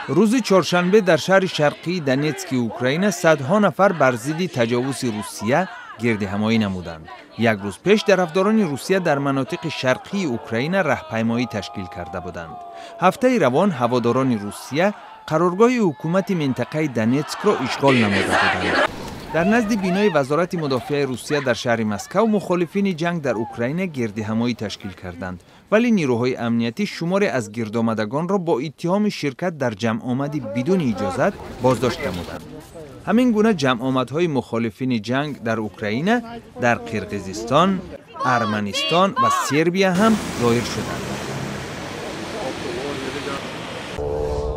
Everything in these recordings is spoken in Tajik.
Рӯзи чоршанбе дар шаҳри шарқии Донетски Украина садҳо нафар бар зидди таҷовузи Русия гирдиҳамоӣ намуданд. Як рӯз пеш тарафдорони Русия дар манотиқи шарқии Украина раҳпаймоӣ ташкил карда буданд. Ҳафтаи равон ҳаводорони Русия қароргоҳи ҳукумати минтақаи Донетскро ишғол намуда буданд. Дар назди бинои Вазорати мудофиаи Русия дар шаҳри Москав мухолифини ҷанг дар Украина гирдиҳамоӣ ташкил карданд, вале нирӯҳои амниятӣ шуморе аз гирдомадагонро бо иттиҳоми ширкат дар ҷамъомади бидуни иҷозат боздошт намуданд. Ҳамин гуна ҷамъомадҳои мухолифини ҷанг дар Украина дар Қирғизистон, Арманистон ва Сербия ҳам доир шуданд.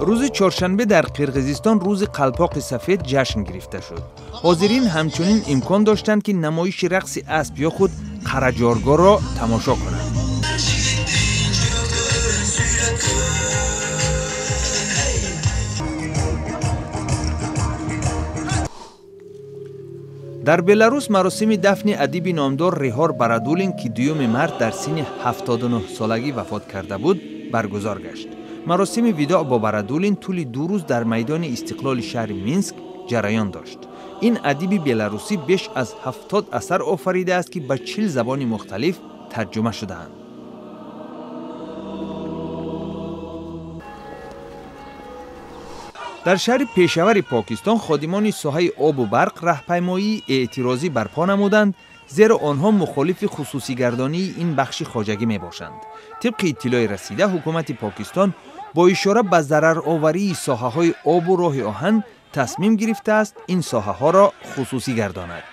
Рӯзи чоршанбе дар Қирғизистон рӯзи қалпоқи сафед ҷашн гирифта шуд. Ҳозирин ҳамчунин имкон доштанд, ки намоиши рақси асп ё худ қараҷоргоҳро тамошо кунанд. Дар Беларус маросими дафни адиби номдор Риҳор Барадулин, ки 2 март дар синни 79 солагӣ вафот карда буд, баргузор гашт. Маросими видоъ бо Барадулин тӯли 2 рӯз дар майдони Истиқлоли шаҳри Минск ҷараён дошт. Ин адиби беларусӣ беш аз 70 асар офаридааст, ки ба 40 забони мухталиф тарҷума шудаанд. Дар шаҳри Пешавари Покистон ходимони соҳаи обу барқ раҳпаймоии эътирозӣ барпо намуданд, зеро онҳо мухолифи хусусигардонии ин бахши хоҷагӣ мебошанд. Тибқи иттилои расида, ҳукумати Покистон бо ишора ба зарароварии соҳаҳои обу роҳи оҳан тасмим гирифтааст ин соҳаҳоро хусусӣ гардонад.